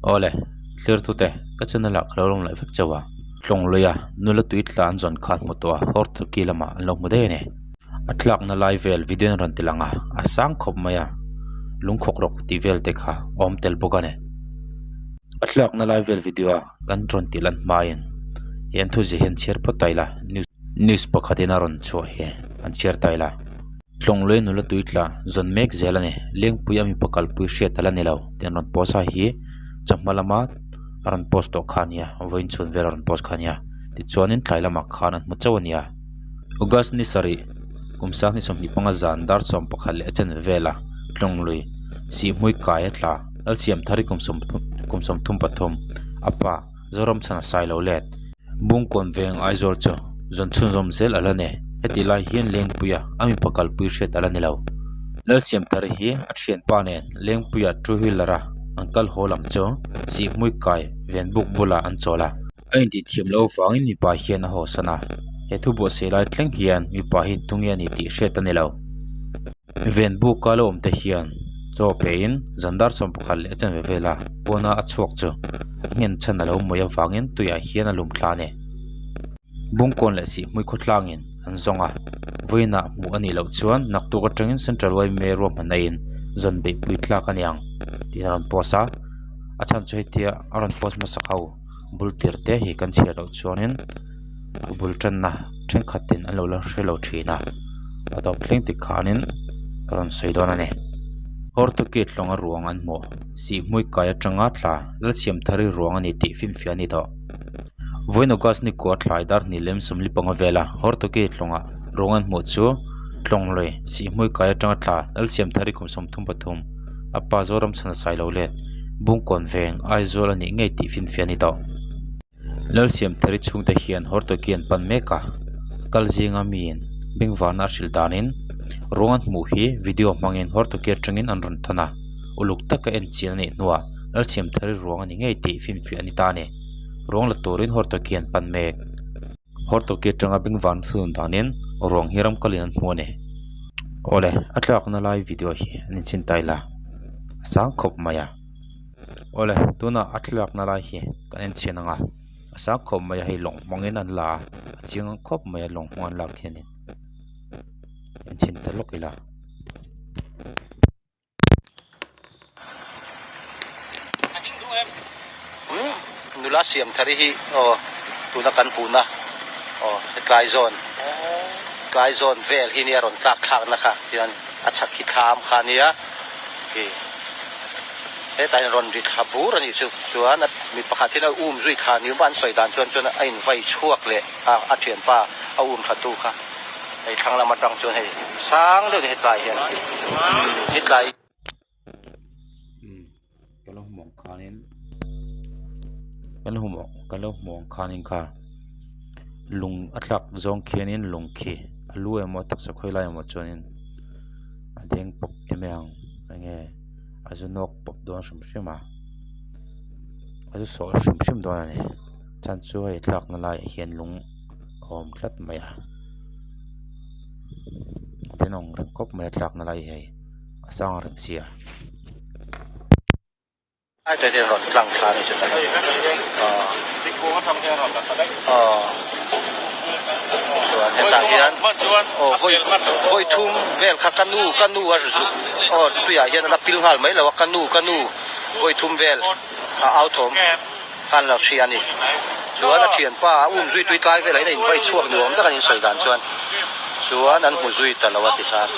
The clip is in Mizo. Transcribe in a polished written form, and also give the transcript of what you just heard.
Awle, thlir tute, ka channel ah ka lo lawm leh vek chauh a. Tlawngluia nula tui tla an zawn khan hmu tawh a, Hortoki lamah an lo hmu daih a ni. A tlakna lai vel video an rawn ti lang a, a sang khawp mai a, lungkhawk rawk tih vel te kha a awm tel bawk a ni. A tlakna lai vel video a kan rawn tih lan hmain he an thuziah hi an chhiar phawt ta ila, news pakhatin a rawn chhuah hi an chhiar ta ila. Tlawngluai nula tui tla zawn mek zel a ni. Lengpui a mipa kalpui hriat ala ni lo tih an rawn post a hi chawhma lama a rawn post tawh kha a nia vawiin chhun vel a rawn post kha a nia tichuanin tlai lamah khan an hmu chauh a nia. August ni sarih kum sanghnih sawmhnih panga zan dar 11 leh a chanve vela Tlawnglui Sihhmui kai a tla Lalsiamthari kum kum 33 a pa Zoramchhana Sailo let Bungkawn veng Aizawl chu zawn chhunzawm zel a la ni. Heti lai hian Lengpuia a mipa kalpui hriat a la ni lo. Lalsiamthari hi a thianpa nen Lengpuia two wheeler a an kal haw lam chu Sihhmui kai Venbuk bulah an chawl a. A intihthiam loh avangin mipa hian a hawsan a, he thu buatsaih lai thleng hian mipa hi tunge a ni tih hriat a ni lo. Venbuka lo awm te hian chaw pein zandar 11 leh a chanve vela pawna a chhuak chu a nghen chhan a lo mawi avangin tuiah hian a lum thla a ni. Bungkawn leh Sihhmui khawtlangin an zawng a, vawiinah hmuh a nih loh chuan naktuk atangin Central yma ruahmanna in zawn beihpui tlak a ni ang tih a rawn post a, a chhan chu hetia a rawn post hmasak ho. Bul tir te hi kan chhiar loh chuanin a bul tanna thenkhatin an lo la hre lo thin a a tawp thleng tik khanin ka rawn sawi dawn a ni. Hortoki tlawnga ruang an hmuh Sihhmui kai atanga tla Lalsiamthari ruang a ni tih finfiah a ni tawh. Vawiin August ni kua thlai dar hnih lem 45 vela Hortoki tlawnga ruang an hmuh chu Tlawnglui Sihhmui kai atanga tla Lalsiamthari kum 33 a pa Zoramchhana Sailo let Bungkawn veng Aizawl a nih ngei tih finfiah a ni tawh. Lalsiamthari chhungte hian Hortoki an pan mek a, kal zinga miin bengvarna a hrilh danin ruang an hmuh hi video hmangin Hortoki atangin an rawn thawn a, uluk taka en chian a nih hnuah Lalsiamthari ruang a ni ngei tih finfiah a ni ta a ni. Ruang la turin Hortoki an pan mek. Hortoki atanga bengvarna thunun danin ruang hi ram kalin an hmu a ni. Awle, a tlakna lai video hi an inchhin ta ila a sang khawp mai a. Awle, tunah a thlalakna lai hi kan enchhin ang a, a sang khawp mai a hei lawng hmangin an la a, a chiang ang khawp mai a lawng hmang an lak hianin enchhin ta lawk ila. Nula siam thar hi aw tuna kan hmuhna aw hetlai zawn tlai zawn vel hi nia rawn tlak thlakna kha tichuan a chhak hi thlam kha ania khi hetah hian rawn ri thla bur a nih chu chuan mi pakhat hian a um zui thla ni awm a an sawi dan chuan chuan a invai chhuak leh a a thianpa a um thla tu kha. Hei thlang lam atang chuan hei sang deuh ni hetlai hian hetlai. Umm ka lo hmuh ang khanin ka lo hmuh ka lo hmuh ang khanin kha lung a thlak zawng khianin lung khi a lu emaw taksa khawi lai emaw chuanin a deng pawp te mai ang enge a zu nawk pawp dawn hrim hrim a a zu sawh hrim hrim dawn a ni chhan chu hei thlakna laiah hian lung. a awm tlat mai a tenawm reng khawp mai a tlakna lai hi hei a sang reng sia. Vawi thum vel kha ka nu ka nu a zuk aw tuiah hian a la pil nghal mai lo a ka nu ka nu vawi thum vel a au thawm. Khan lo hria a ni. Chuan a thianpa a um zui tui tlai velah hian a invai chhuak ni awm tak a ni sawi dan chuan. Chuan an hmu zui ta lo a ti khan.